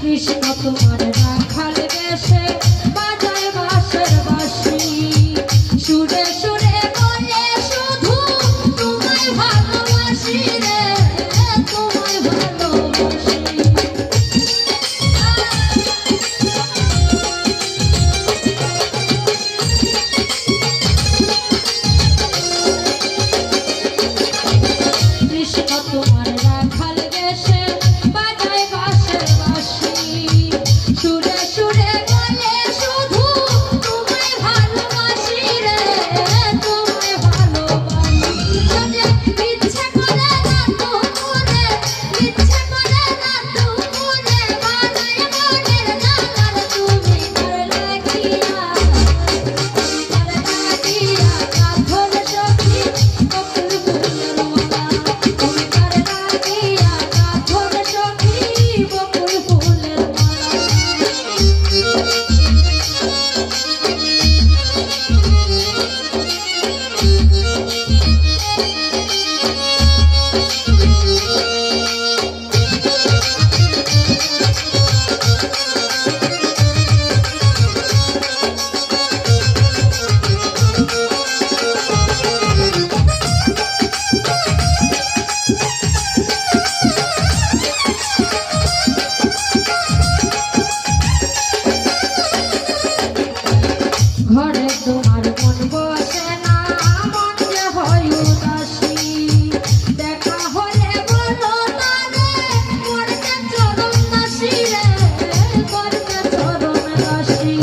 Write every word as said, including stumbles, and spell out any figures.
কৃষ্ণ তোমার রাখাল বেশে বাজায় বাঁশর বাঁশি। সুরে সুরে বলে শুধু তোমায় ভালোবাসি রে, তোমায় ভালোবাসি। কৃষ্ণ তোমার রাখাল বেশে বাজায় বাঁশর বাঁশি। সুরে সুরে বলে শুধু তোমায় ভালোবাসি রে, তোমায় ভালোবাসি। সাজে ইচ্ছে করে না তো করে, ইচ্ছে করে না তো করে, বানায় মনের জালার তুমি কার লাগিয়া। ঘরে তোমার মন বসে না, মন যে হয় উদাসী। দেখা হলে বলো তারে, করতে চরণ দাসী রে, করতে চরণ দাসী।